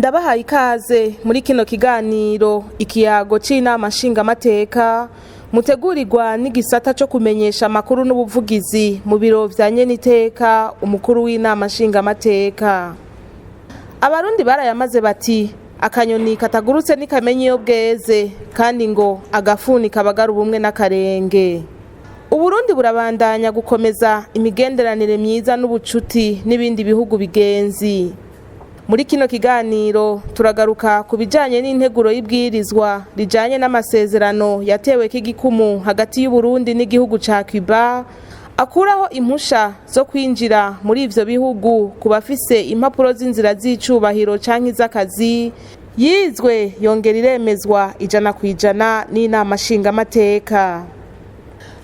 Ndabahaye ikaze muri kino kiganiro ikiyago c'inama nshingamateka mutegurirwa n'igisata co kumenyesha amakuru n'ubuvugizi mu biro vya nyeniteka umukuru w'inama nshingamateka. Abarundi barayamaze bati akanyoni katagurutse ntikamenya iyo bweze, kandi ngo agafuni kabagara ubumwe n'akarenge. Uburundi burabandanya gukomeza imigenderanire myiza n'ubucuti n'ibindi bihugu bigenzi. Muri kino kiganiro turagaruka ku bijanye n'integuro y'ibwirizwa rijanye n'amasezerano yatewe k'igikumu hagati y'Uburundi n'igihugu ca Cuba, akuraho impusha zo kwinjira muri ivyo bihugu ku bafise impapuro z'inzira z'icubahiro canke iz'akazi, yizwe yongera iremezwa 100% n'inama nshingamateka.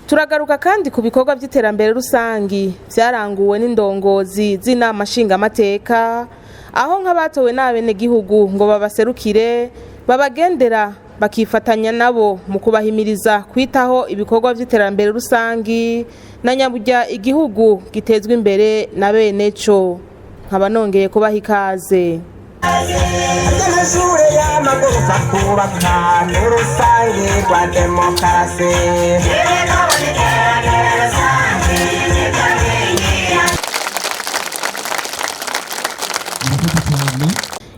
Turagaruka kandi ku bikorwa vy'iterambere rusangi vyaranguwe n'indongozi z'inama nshingamateka, aho nk'abatowe n'abenegihugu ngo babaserukire babagendera bakifatanya nabo mu kubahimiriza kwitaho ibikorwa vy'iterambere rusangi na nyaburya igihugu gitezwa imbere na bene co. Nkaba nongeye kubaha ikaze. Amashure y'amagorofa kubaka n'urusange rwa demokarasi.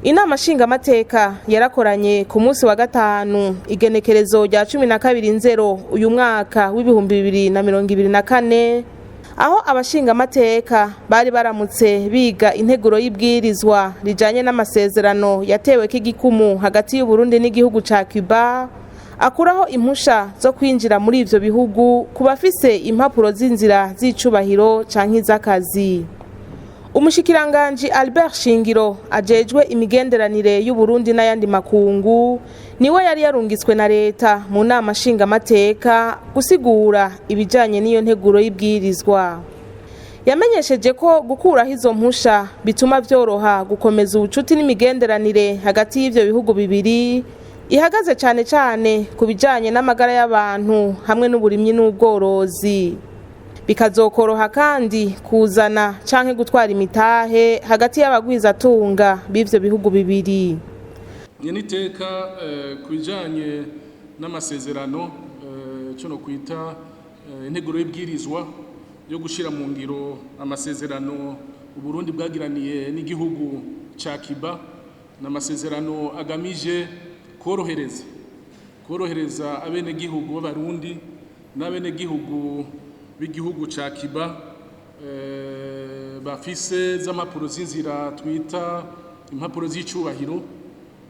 Inama nshingamateka yarakoranye ku munsi wa gatanu igenekerezo rya 12 nzero uyu mwaka w'2024, aho abashingamateka bari baramutse biga integuro y'ibwirizwa rijanye n'amasezerano yatewe k'igikumu hagati y'Uburundi n'igihugu ca Cuba, akuraho impusha zo kwinjira muri ivyo bihugu ku bafise impapuro z'inzira z'icubahiro canke iz'akazi. Umushikiranganji Albert Shingiro ajejwe imigenderanire y'Uburundi n'ayandi makungu niwe yari yarungitswe na leta mu nama nshingamateka gusigura ibijanye n'iyo nteguro y'ibwirizwa. Yamenyesheje ko gukuraho izo mpusha bituma vyoroha gukomeza ubucuti n'imigenderanire hagati y'ivyo bihugu bibiri, ihagaze cane cane ku bijanye n'amagara y'abantu hamwe n'uburimyi n'ubworozi. Bikazokoroha kandi kuzana canke gutwara imitahe hagati y'abagwizatunga b'ivyo bihugu bibiri. Nyeniteka, ku bijanye n'amasezerano, cyo no kwita integuro y'ibwirizwa yo gushira mu ngiro amasezerano Uburundi bwagiraniye n'igihugu ca Cuba, n'amasezerano agamije korohereza abenegihugu b'Abarundi n'abenegihugu b'igihugu ca Cuba bafise za mpapuro z'inzira twita impapuro z'icubahiro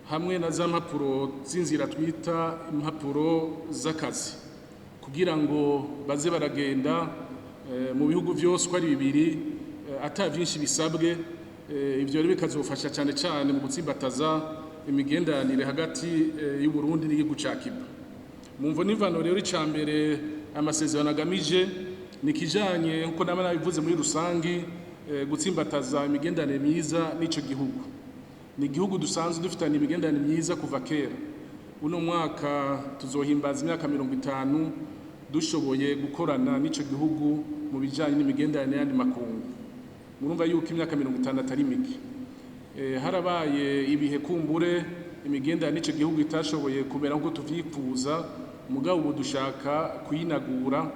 hamwe na za mpapuro z'inzira twita impapuro z'akazi, kugira ngo baze baragenda mu bihugu vyose uko ari bibiri ata vyinshi bisabwe. Ivyo rero bikazofasha cane cane mu gutsimbataza imigenderanire hagati y'Uburundi n'igihugu ca Cuba. Mu mvo n'imvano rero, ica mbere amasezerano agamije ni ikijanye, nkuko naba nabivuze muri rusangi, gutsimbataza imigenderanire myiza n'ico gihugu. Ni igihugu dusanzwe dufitanye imigenderanire myiza kuva kera. Uno mwaka tuzohimbaza imyaka 50 dushoboye gukorana n'ico gihugu mu bijanye n'imigenderanire y'andi makungu. Murumva yuko imyaka 50 atari mike. Harabaye ibihe kumbure imigenderanire n'ico gihugu itashoboye kumera nk'uko tuvyifuza, mugabo ubu dushaka kuyinagura.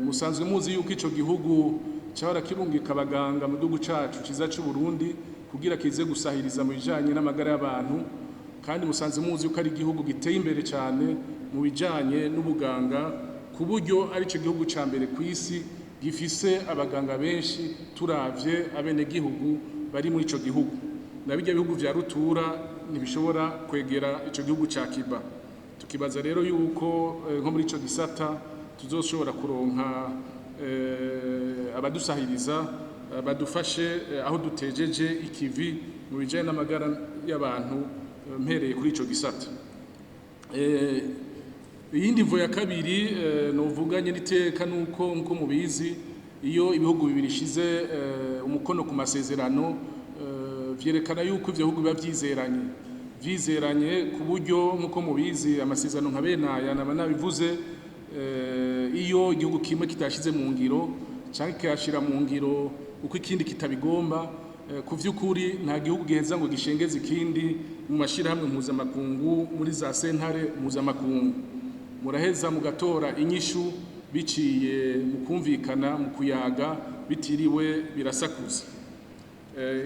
Musanzwe muzi yuko ico gihugu cahora kirungika abaganga mu gihugu cacu ciza c'u Burundi kugira kize gusahiriza mu bijanye n'amagara y'abantu, kandi musanzwe muzi yuko ari igihugu giteye imbere cyane mu bijanye n'ubuganga, ku buryo ari ico gihugu ca mbere ku isi gifise abaganga benshi turavye abenegihugu bari muri ico gihugu. Na bijya bihugu vya rutura ntibishobora kwegera ico gihugu ca Cuba. Tukibaza rero yuko nko muri ico gisata tuzoshobora kuronka abadusahiriza, badufashe aho dutejeje ikivi mu bijanye n'amagara y'abantu, mpereye kuri ico gisata. Iyindi mvo ya kabiri novuga nyeniteka nuko, nkuko mubizi, iyo ibihugu bibiri ishize umukono ku masezerano, vyerekana yuko ivyo bihugu biba vyizeranye, ku buryo, nkuko mubizi, amasezerano nka bene aya naba nabivuze, iyo igihugu kimwe kitashize mu ngiro canke kikayashira mu ngiro uko ikindi kitabigomba. Ku vy'ukuri nta gihugu giheza ngo gishengeze ikindi mu mashirahamwe mpuzamakungu, muri za sentare mpuzamakungu. Muraheza mugatora inyishu biciye mu kumvikana, mu kuyaga, bitiriwe birasakuza.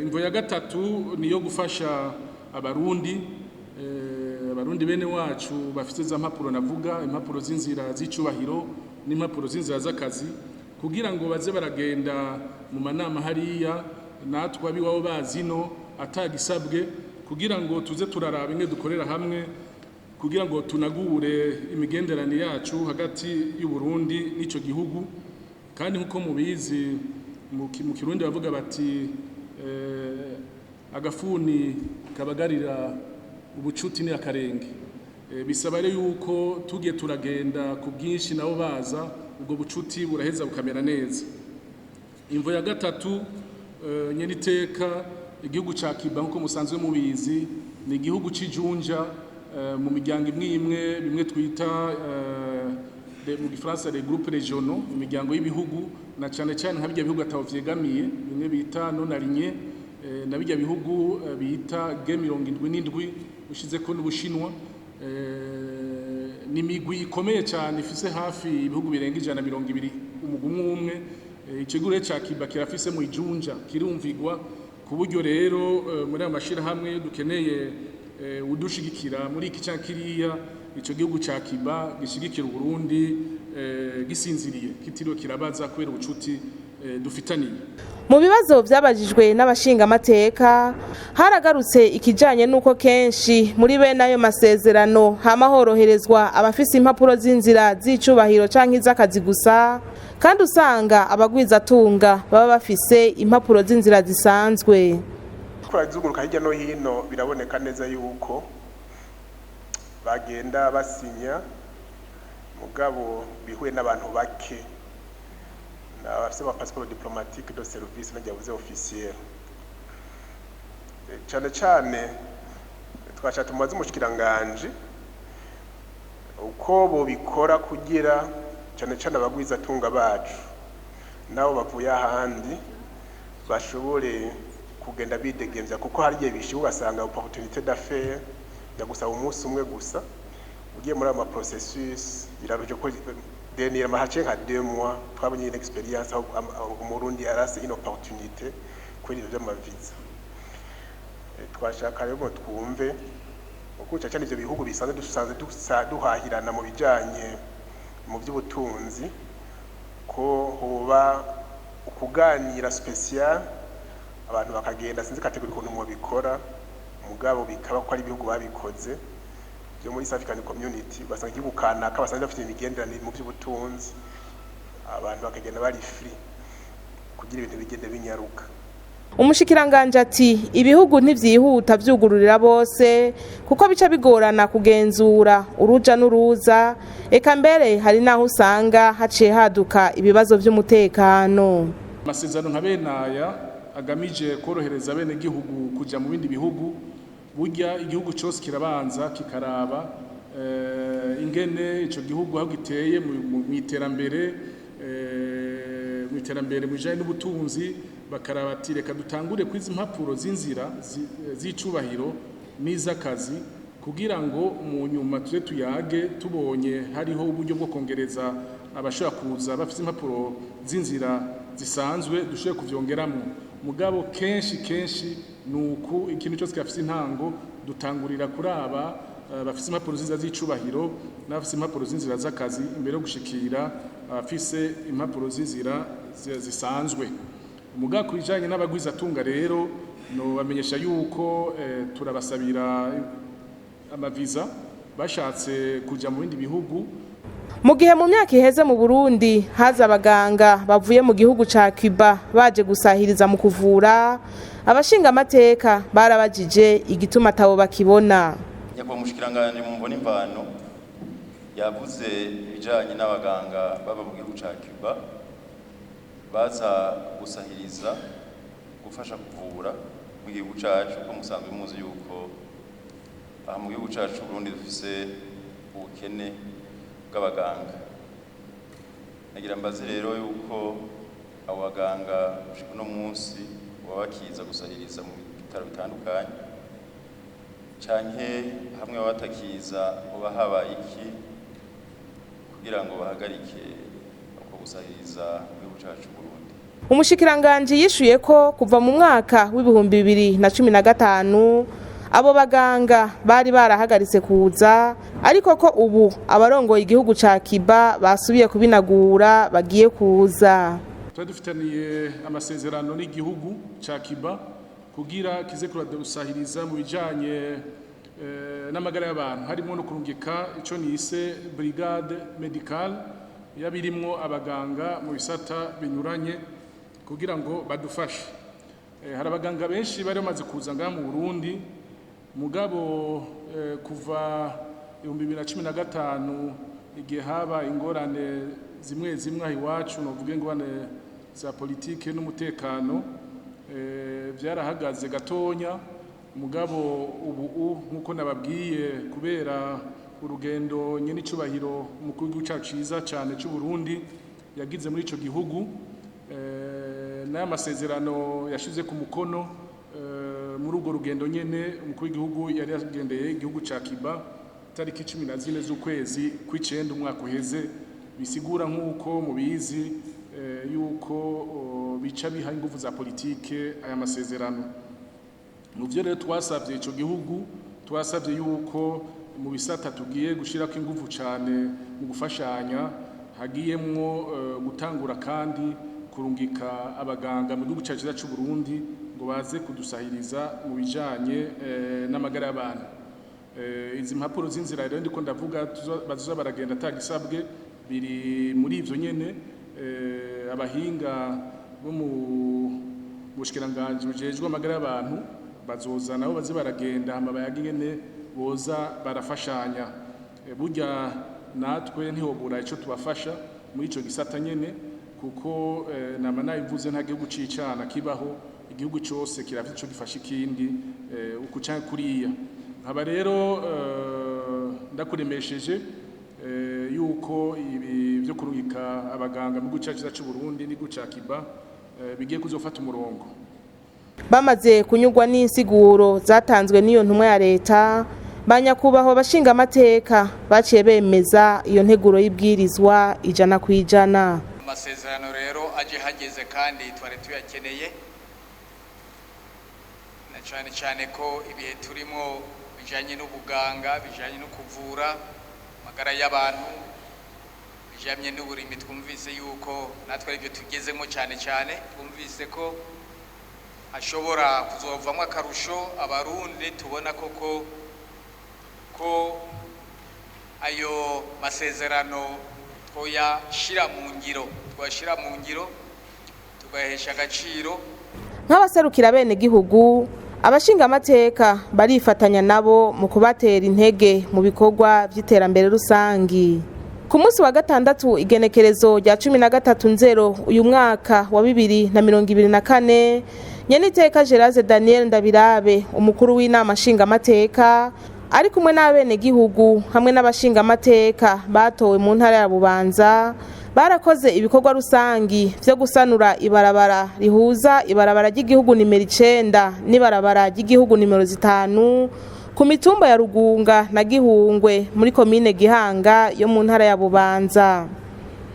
Imvo ya gatatu niyo gufasha Abarundi, Abarundi bene wacu bafite za mpapuro navuga, impapuro z'inzira z'icubahiro n'impapuro z'inzira z'akazi, kugira ngo baze baragenda mu manama hariya natwe abiwabo bazino atagisabwe, kugira ngo tuze turaraba imwe dukorera hamwe, kugira ngo tunagure imigenderanire yacu hagati y'u Burundi n'ico gihugu. Kandi nkuko mubizi, mu Kirundi bavuga bati agafuni kabagarira ubucuti ni akarenge. Bisaba rero yuko tugiye turagenda ku bwinshi nabo baza, ubwo bucuti buraheza bukamera neza. Imvo ya gatatu, nyeniteka, igihugu ca Cuba, nkuko musanzwe mubizi, ni igihugu c'ijunja mu miryango imwe imwe, bimwe twita mu gifaransa les groupes régionaux, imiryango y'ibihugu, na cane cane nka bijya bihugu ataho vyegamiye, bimwe bita non aligné, na bijya bihugu bita G77 ushizeko n'Ubushinwa. Ni imigwi ikomeye cyane ifise hafi ibihugu birenga 120 umugwi umwe umwe. Ico gihugu rero ca Cuba kirafise mu ijunja, kirumvigwa, ku buryo rero muri ayo mashirahamwe dukeneye udushigikira muri iki canke kiriya, ico gihugu ca Cuba gishigikira Uburundi gisinziriye, kitiriwe kirabaza, kubera ubucuti dufitaniye. Mu bibazo vyabajijwe n'abashingamateka haragarutse ikijanye n'uko kenshi muri bene ayo masezerano hama horoherezwa abafise impapuro z'inzira z'icubahiro canke iz'akazi gusa, kandi usanga abagwizatunga baba bafise impapuro z'inzira zisanzwe. Kurazunguruka hirya no hino, biraboneka neza yuko bagenda basinya, mugabo bihuye n'abantu bake, abafise ama passeport diplomatique de service n'ayavuze officiel. Cane cane twashatse tumubaze umushikiranganji uko bobikora kugira cane cane abagwizatunga bacu nabo bavuye ahandi bashobore kugenda bidegemvya, kuko hari igihe bishiwe ugasanga opportunité d'affaires yagusaba umunsi umwe gusa, ugiye muri ayo ma processus biraruje ko dernièrement haciye nka 2 mois twabonye une expérience aho Umurundi yarase une opportunité kuri ivyo vy'amaviza. Twashaka rero ngo twumve uko cane cane ivyo bihugu bisanzwe dusanzwe duhahirana mu bijanye mu by'ubutunzi, ko hoba ukuganira spécial, abantu bakagenda, sinzi catégorie ukuntu mubikora, mugabo bikaba ko ari ibihugu babikoze byo muri East African Community, ugasanga igihugu kanaka basanzwe bafite imigenderanire mu by'ubutunzi, abantu bakagenda bari free kugira ibintu bigende binyaruka. Umushikiranganje ati ibihugu ntivyihuta vyugururira bose, kuko bica bigorana kugenzura uruja n'uruza, eka mbere hari n'aho usanga haciye haduka ibibazo vy'umutekano. Amasezerano nka bene aya agamije korohereza bene gihugu kuja mu bindi bihugu, burya igihugu cyose kirabanza kikaraba ingene ico gihugu aho giteye mu iterambere, mu iterambere mu bijanye n'ubutunzi, bakaraba ati reka dutangure kwizi impapuro z'inzira z'icubahiro n'iz'akazi, kugira ngo mu nyuma tuze tuyage tubonye hariho uburyo bwo kongereza abashobora kuza bafite impapuro z'inzira zisanzwe, dushobore kuvyongeramwo. Mugabo kenshi kenshi nuku ikintu cyose gafise intango, dutangurira kuraba bafise impapuro z'inzira z'icubahiro n'abafise impapuro z'inzira z'akazi imbere yo gushikira abafise impapuro z'inzira zisanzwe. Mugabo ku bijanye n'abagwizatunga rero, no bamenyesha yuko turabasabira amaviza bashatse kuja mu bindi bihugu. Mu gihe mu myaka iheze mu Burundi haza abaganga bavuye mu gihugu ca Cuba baje gusahiriza mu kuvura, abashingamateka barabajije igituma atabo bakibona. Nyakubahwa mushikiranganje, mu mvo n'imvano yavuze ibijanye n'abaganga baba mu gihugu ca Cuba baza gusahiriza, gufasha kuvura mu gihugu cacu, ko musanzwe muzi yuko aha mu gihugu cacu Burundi dufise ubukene bw'abaganga. Nagira mbaze rero yuko abo baganga gushika uno munsi baba bakiza gusahiriza mu bitaro bitandukanye, canke hamwe baba batakiza hoba habaye iki kugira ngo bahagarike uko gusahiriza mu gihugu cacu Burundi? Umushikiranganji yishuye ko kuva mu mwaka w'2015 abo baganga bari barahagaritse kuza, ariko ko ubu abarongoye igihugu ca Cuba basubiye kubinagura, bagiye kuza. Twari dufitaniye amasezerano n'igihugu ca Cuba kugira kize kuradusahiriza mu bijanye n'amagara y'abantu, harimo no kurungika ico nise brigade médicale, yabirimwo abaganga mu bisata binyuranye kugira ngo badufashe. Hari abaganga benshi bari bamaze kuza ngaha mu Burundi, mugabo kuva 2015, igihe haba ingorane zimwe zimwe aho iwacu, novuga ingorane za politike n'umutekano, byarahagaze gatonya. Mugabo ubu, nk'uko nababwiye, kubera urugendo nyenicubahiro umukuru w'igihugu cacu ciza cane c'u Burundi yagize muri ico gihugu, n'aya masezerano yashize ku mukono muri urwo rugendo nyene umukuru w'igihugu yari yagendeye igihugu ca Cuba tariki 14 z'ukwezi kw'icenda umwaka uheze, bisigura nk'uko mubizi yuko bica biha inguvu za politike aya masezerano. Mu byo rero twasabye ico gihugu, twasabye yuko mu bisata tugiye gushirako inguvu cane mu gufashanya hagiyemwo gutangura kandi kurungika abaganga mu gihugu cacu ciza c'u Burundi ngo baze kudusahiriza mu bijanye n'amagara y'abantu. Izi mpapuro z'inzira rero ndiko ndavuga bazoza baragenda atagisabwe, biri muri ivyo nyene. Abahinga bo mu bushikiranganji bujejwe amagara y'abantu bazoza nabo baze baragenda, hama bayaga ingene boza barafashanya. Burya natwe ntihobura ico tubafasha muri ico gisata nyene, kuko nama nabivuze, nta gihugu c'icana kibaho, igihugu cose kirafite ico gifasha ikindi uku canke kuriya. Nkaba rero ndakuremesheje yuko ibi vyo kurungika abaganga mu gihugu cacu c'u Burundi n'igihugu ca Cuba bigiye kuzofata umurongo. Bamaze kunyurwa n'insiguro zatanzwe n'iyo ntumwa ya leta, ba nyakubahwa bashingamateka baciye bemeza iyo nteguro y'ibwirizwa 100%. Amasezerano rero aje hageze kandi twari tuyakeneye, na cyane cyane ko ibihe turimo bijanye n'ubuganga, bijanye no kuvura amagara y'abantu, bijanye n'uburimi, twumvise yuko natwe aribyo tugezemo cyane cyane. Twumvise ko hashobora kuzovamwo akarusho Abarundi tubona koko ko ayo masezerano twoyashira mu ngiro, twashira mu ngiro tugahesha agaciro. Nk'abaserukira bene gihugu, abashingamateka barifatanya nabo mu kubatera intege mu bikorwa vy'iterambere rusangi. Ku munsi wa gatandatu, igenekerezo rya 13 nzero uyu mwaka wa 2024, nyeniteka Gerase Daniel Ndabirabe, umukuru w'inama nshingamateka, ari kumwe n'abenegihugu hamwe n'abashingamateka batowe mu ntara ya Bubanza, barakoze ibikorwa rusangi vyo gusanura ibarabara rihuza ibarabara ry'igihugu nimero 9 n'ibarabara ry'igihugu nimero 5 ku mitumba ya Rugunga na Gihungwe muri komine Gihanga yo mu ntara ya Bubanza.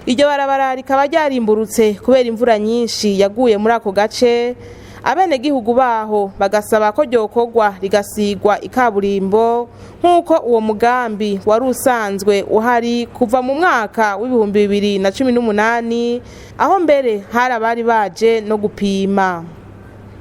Iryo barabara rikaba ryarimburutse kubera imvura nyinshi yaguye muri ako gace. Abenegihugu baho bagasaba ko ryokorwa rigasigwa ikaburimbo, nk'uko uwo mugambi wari usanzwe uhari kuva mu mwaka w'2018, aho mbere hari abari baje no gupima.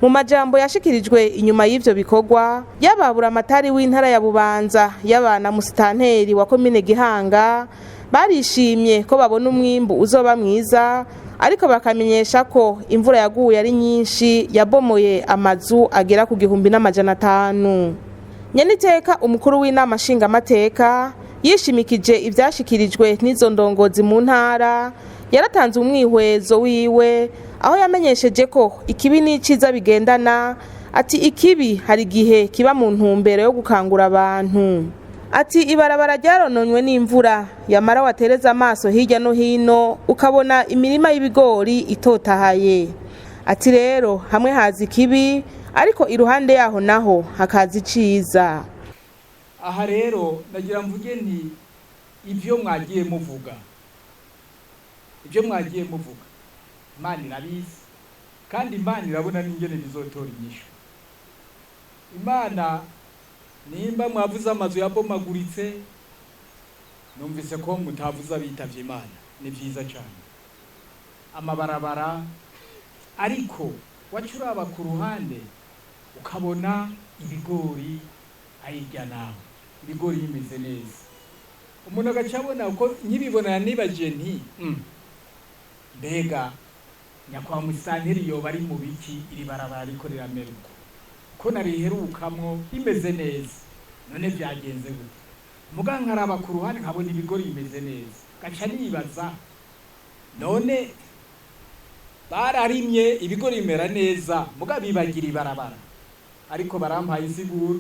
Mu majambo yashikirijwe inyuma y'ivyo bikorwa, yaba buramatari w'intara ya Bubanza, yaba na musitanteri wa komine Gihanga, barishimye ko babona umwimbu uzoba mwiza, ariko bakamenyesha ko imvura yaguye ari nyinshi yabomoye amazu agera ku 1500. Nyeniteka umukuru w'inama nshingamateka yishimikije ivyashikirijwe n'izo ndongozi mu ntara, yaratanze umwihwezo wiwe, aho yamenyesheje ko ikibi n'iciza bigendana. Ati ikibi hari igihe kiba mu ntumbero yo gukangura abantu. Ati ibarabara ryarononywe n'imvura, yamara watereza amaso hirya no hino ukabona imirima y'ibigori itotahaye. Ati rero hamwe haza ikibi, ariko iruhande yaho naho hakaza iciza. Aha rero nagira mvuge nti ibyo mwagiye muvuga, ibyo mwagiye muvuga, Imana irabizi, kandi Imana irabona n'ingene bizotora inyishu. Imana, nimba mwavuze amazu yabomaguritse, numvise ko mutavuze abitavye Imana, ni vyiza cyane. Amabarabara, ariko waca uraba ku ruhande ukabona ibigori ayirya nawe, ibigori bimeze neza, umuntu agaca abona ko nkibibona nibagiye nti mbega nyakwa musanteri yoba ari mu biki, iri barabara riko riramera uko ko nariherukamwo rimeze neza, none byagenze gute? Muga nkaraba ku ruhande nkabona ibigori bimeze neza, gaca nibaza none bararimye ibigori bimera neza muga bibagira ibarabara. Ariko barampaye insiguro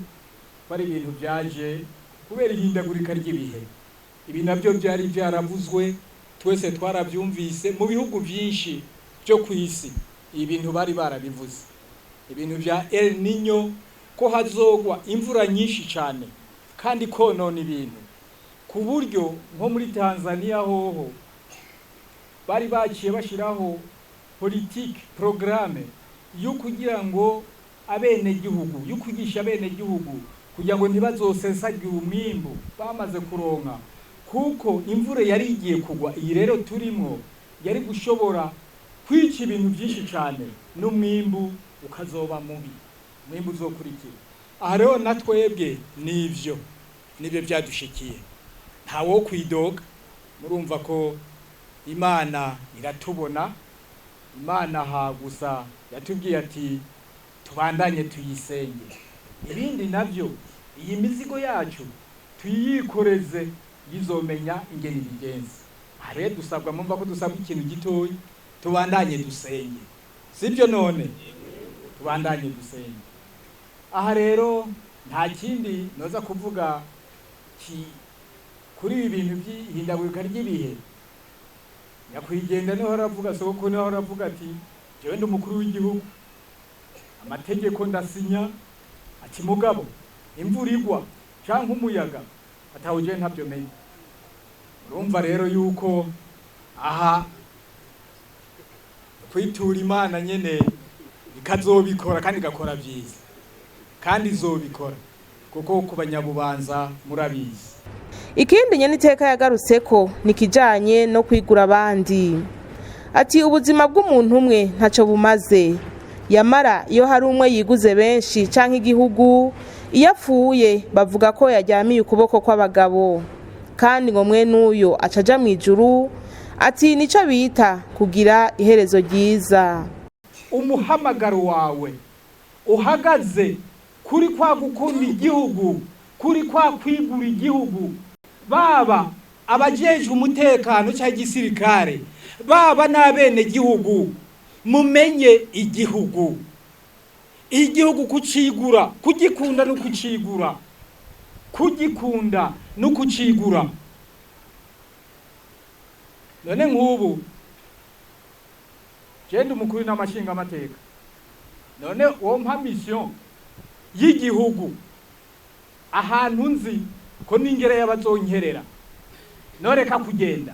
ko ari ibintu byaje kubera ihindagurika ry'ibihe. Ibi nabyo byari byaravuzwe, twese twarabyumvise mu bihugu byinshi byo ku isi, ibintu bari barabivuze, ibintu bya El Niño, ko hazogwa imvura nyinshi cyane kandi konona ibintu, ku buryo nko muri Tanzania hoho bari baciye bashiraho politike, programme yo kugira ngo abenegihugu, yo kwigisha abenegihugu kugira ngo ntibazosesagire umwimbu bamaze kuronka, kuko imvura yari igiye kugwa iyi rero turimo yari gushobora kwica ibintu byinshi cyane, n'umwimbu ukazoba mubi, umwimbu uzokurikira. Aha rero na twebwe nivyo nibyo byadushikiye, ntawo kwidoga. Murumva ko Imana iratubona. Imana aha gusa yatubwiye ati tubandanye tuyisenge, ibindi navyo iyi mizigo yacu tuyikoreze, yizomenya ingene ibigenza. Aha rero dusabwa, mumva ko dusabwa ikintu gitoyi, tubandanye dusenge, sibyo? None tubandanye dusenge. Aha rero nta kindi noza kuvuga kuri ibi bintu by'ihindagurika ry'ibihe. Nyakwigendera niho aravuga, sogokuru niho aravuga ati jewe ndi umukuru w'igihugu, amategeko ndasinya, ati mugabo imvura igwa canke umuyaga atawe jewe ntabyo menya. Urumva rero yuko aha kwitura Imana nyene ikazobikora, kandi igakora vyiza, kandi izobikora, kuko ku banyabubanza murabizi. Ikindi nyeniteka yagarutseko ni kijanye no kwigura abandi. Ati ubuzima bw'umuntu umwe ntaco bumaze, yamara iyo hari umwe yiguze benshi canke igihugu, iyo apfuye bavuga ko yaryamiye ukuboko kw'abagabo, kandi ngo mwe n'uyo acaja mw'ijuru. Ati nico bita kugira iherezo ryiza. Umuhamagaro wawe uhagaze kuri kwa gukunda igihugu, kuri kwa kwigura igihugu, baba abajejwe umutekano cyangwa igisirikare, baba n'abene gihugu, mumenye igihugu, igihugu kucigura, kugikunda no kucigura, kugikunda no kucigura. None nk'ubu je ndi umukuru n'amashinga amateka, none uwo mpa mission y'igihugu ahantu nzi ko n'ingere y'abazonkerera, noreka kugenda,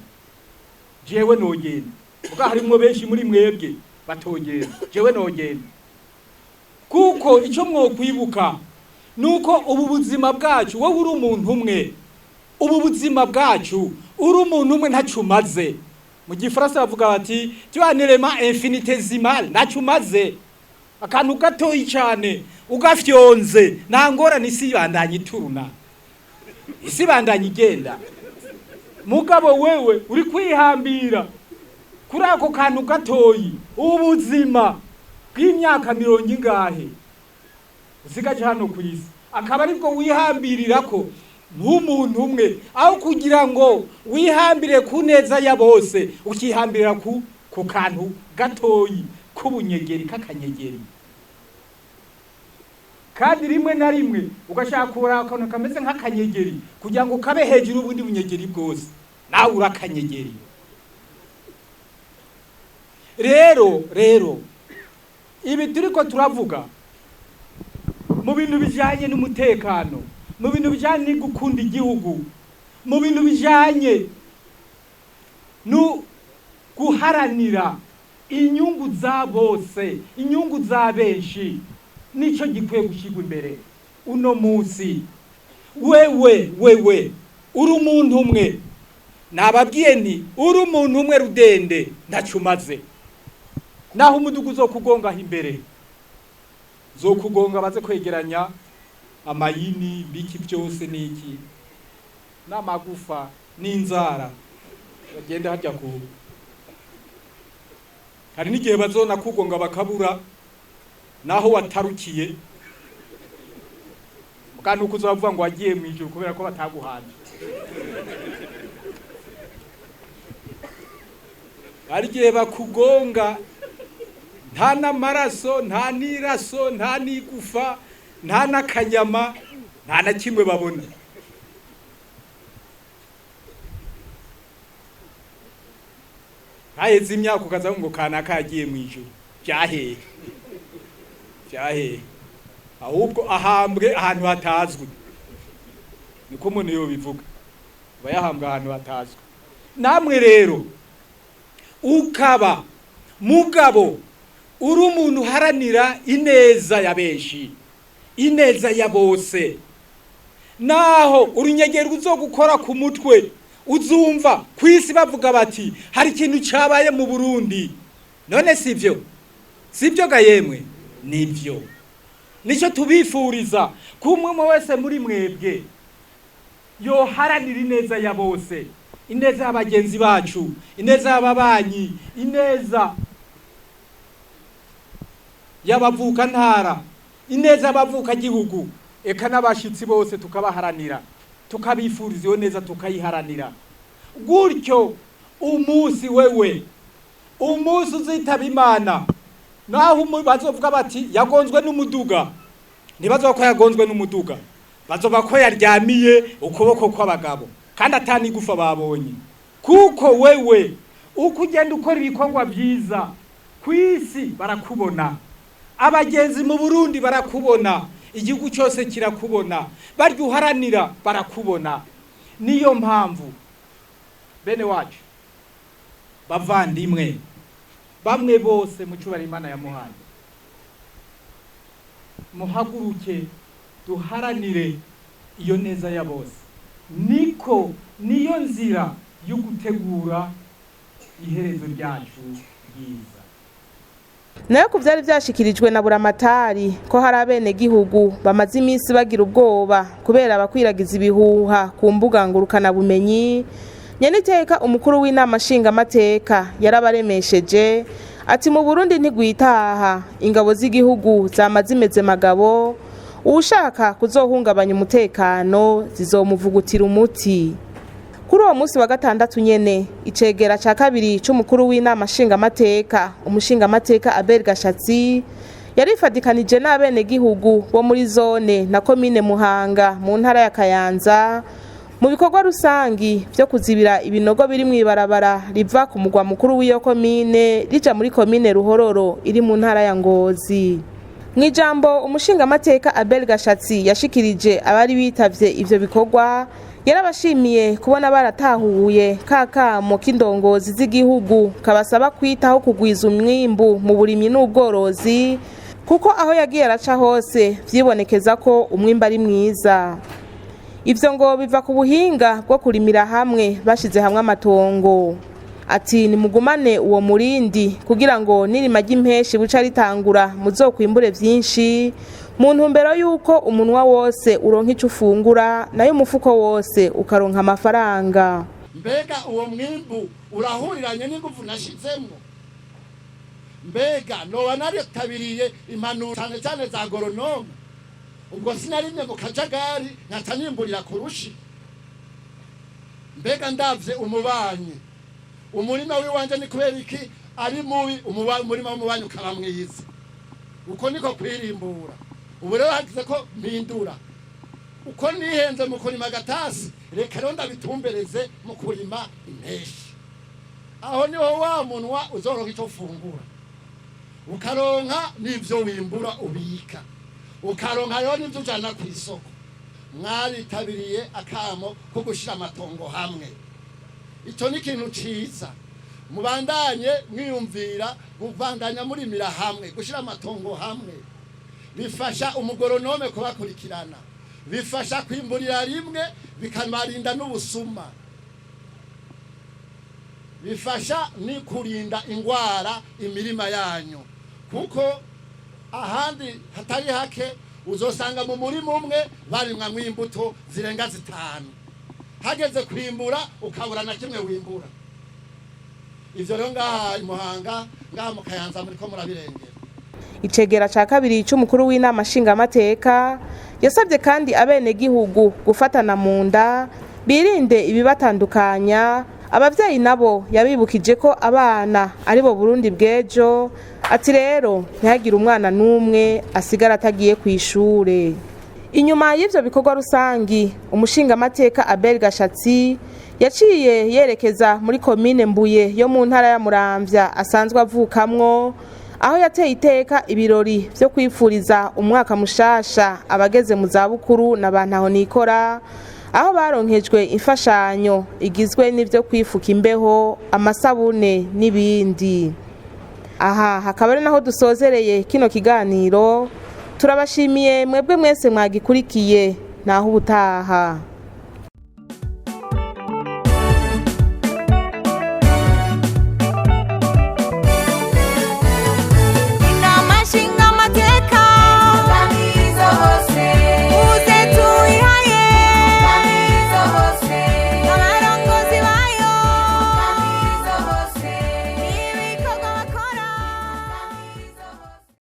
jewe nogenda, kuko harimwo benshi muri mwebwe batogenda, jewe nogenda. Kuko icyo mwokwibuka nuko ubu buzima bwacu, wowe uri umuntu umwe, ubu buzima bwacu uri umuntu umwe ntaco umaze. Mu gifaransa bavuga bati tu es un élément infinitésimal, ntaco umaze, akantu gatoyi cyane ugafyonze nta ngorane, isi ibandanya ituruna, isi ibandanya igenda. Mugabo wewe uri kwihambira kuri ako kantu gatoyi, ubuzima bw'imyaka mirongo ingahe usigaje hano ku isi, akaba aribwo wihambirira ko nk'umuntu umwe, aho kugira ngo wihambire ku neza ya bose, ukihambirira ku kantu gatoyi k'ubunyegeri, k'akanyegeri. Kandi rimwe na rimwe ugashaka kubura akantu kameze nk'akanyegeri kugira ngo kabe hejuru y'ubundi bunyegeri bwose, nawe uri akanyegeri. Rero Ibi turiko turavuga mu bintu bijanye n'umutekano, mu bintu bijanye no gukunda igihugu, mu bintu bijanye no guharanira inyungu za bose, inyungu za benshi, nico gikwiye gushyirwa imbere uno munsi. Wewe wewe uri umuntu umwe, nababwiye nti uri umuntu umwe rudende ntaco umaze. Naho umudugu uzokugongaho imbere, zokugonga baze kwegeranya amayini biki byose niki n'amagufa n'inzara bagenda harya ku. Hari n'igihe bazona kugonga bakabura naho watarukiye, kandi uko uzavuga ngo wagiye mu ijuru kubera ko bataguhanje. Hari igihe bakugonga nta n'amaraso, nta n'iraso, nta n'igufa, nta n'akanyama, nta na kimwe babona. Haheze imyaka ukaza ngo kanaka yagiye mu ijuru, byahehe byahehe, ahubwo ahambwe ahantu hatazwi, niko umuntu yobivuga, aba yahambwe ahantu hatazwi. Namwe rero ukaba mugabo uri umuntu uharanira ineza ya benshi, ineza ya bose, naho urunyegero uzogukora ku mutwe uzumva ku isi bavuga bati hari ikintu cyabaye mu Burundi. None sivyo? Sivyo ga yemwe? Nivyo. Nico tubifuriza kumwe umwe wese muri mwebwe yoharanira ineza ya bose, ineza y'abagenzi bacu, ineza y'ababanyi, ineza y'abavuka ntara, ineza y'abavuka gihugu, eka n'abashitsi bose tukabaharanira, tukabifuriza iyo neza, tukayiharanira. Gutyo umunsi wewe, umunsi uzitaba Imana, naho bazovuga bati yagonzwe n'umuduga, ntibazovuga ko yagonzwe n'umuduga, bazovuga ko yaryamiye ukuboko kw'abagabo kandi atanigufa babonye. Kuko wewe uko ugenda ukora ibikorwa byiza ku isi barakubona, abagenzi mu Burundi barakubona, igihugu cyose kirakubona, barya uharanira barakubona. Niyo mpamvu bene wacu bavandimwe bamwe bose mu cyubahiro Imana yamuhaye, muhaguruke duharanire iyo neza ya bose. Niko niyo nzira yo gutegura iherezo ryacu ryiza. Nayo ku byari byashikirijwe na Buramatari ko hari abenegihugu bamaze iminsi bagira ubwoba kubera abakwiragiza ibihuha ku mbuga ngurukanabumenyi, nyeniteka umukuru w'inama nshingamateka yarabaremesheje ati mu Burundi ntigwitaha, ingabo z'igihugu zama zimeze magabo, uwushaka kuzohungabanya umutekano zizomuvugutira umuti. Kuri uwo munsi wa gatandatu nyene, icegera ca kabiri c'umukuru w'inama nshingamateka, umushingamateka Abel Gashatsi, yarifadikanije n'abenegihugu bo muri zone na komine Muhanga mu ntara ya Kayanza mu bikorwa rusangi vyo kuzibira ibinogo biri mw'ibarabara riva ku mugwa mukuru w'iyo komine rija muri komine Ruhororo iri mu ntara ya Ngozi. Mw'ijambo umushingamateka Abel Gashatsi yashikirije abari bitavye ivyo bikorwa, yarabashimiye kubona baratahuye kakamo k'indongozi z'igihugu kabasaba kwitaho kugwiza umwimbu mu burimyi n'ubworozi, kuko aho yagiye araca hose vyibonekeza ko umwimbu ari mwiza. Ivyo ngo biva ku buhinga bwo kurimira hamwe bashize hamwe amatongo. Ati nimugumane uwo murindi kugira ngo nirima ry'impeshi buca ritangura muzokwimbure vyinshi, mu ntumbero yuko umunwa wose uronka ico ufungura nayo umufuko wose ukaronka amafaranga. Mbega uwo mwimbu urahuriranye n'ingufu nashizemwo? Mbega noba naritabiriye impanuro cyane cyane za goronome? Ubwo sinarimye mu kajagari nkaca nimburira kurushi? Mbega ndavye umubanyi, umurima w'iwanje ni kubera iki ari mubi, umurima w'umubanyi ukaba mwiza? Uko niko kwirimbura. Ubu rero hagize ko mpindura, uko nihenze mu kurima agatasi, reka rero ndabitumbereze mu kurima impeshi. Aho niho wa munwa uzoronka ico ufungura, Ukaronka n'ivyo wimbura ubika, ukaronka rero n'ivyo ujana ku isoko. Mwaritabiriye akamo ko gushira amatongo hamwe, icyo ni ikintu ciza. Mubandanye mwiyumvira kubandanya murimira hamwe. Gushira amatongo hamwe bifasha umugoronome kubakurikirana, bifasha kwimburira rimwe, bikanarinda n'ubusuma, bifasha ni kurinda ingwara imirima yanyu, kuko ahandi hatari hake uzosanga mu murima umwe barimwamwo imbuto zirenga zitanu, hageze kwimbura ukabura na kimwe wimbura. Ivyo rero ngaha i Muhanga, ngaha mu Kayanza, muriko murabirengera. Icegera ca kabiri c'umukuru w'inama nshingamateka yasabye kandi abenegihugu gufatana mu nda, birinde ibibatandukanya. Abavyeyi nabo yabibukije ko abana aribo Burundi bw'ejo, ati rero ntihagire umwana n'umwe asigara atagiye kw'ishure. Inyuma y'ivyo bikorwa rusangi, umushingamateka Abel Gashatsi yaciye yerekeza muri komine Mbuye yo mu ntara ya Muramvya asanzwe avukamwo, aho yateye iteka ibirori vyo kwifuriza umwaka mushasha abageze mu zabukuru na bantaho nikora, aho baronkejwe imfashanyo igizwe n'ivyo kwifuka imbeho, amasabune n'ibindi. Aha hakaba ari naho dusozereye kino kiganiro. Turabashimiye mwebwe mwese mwagikurikiye. Naho ubutaha.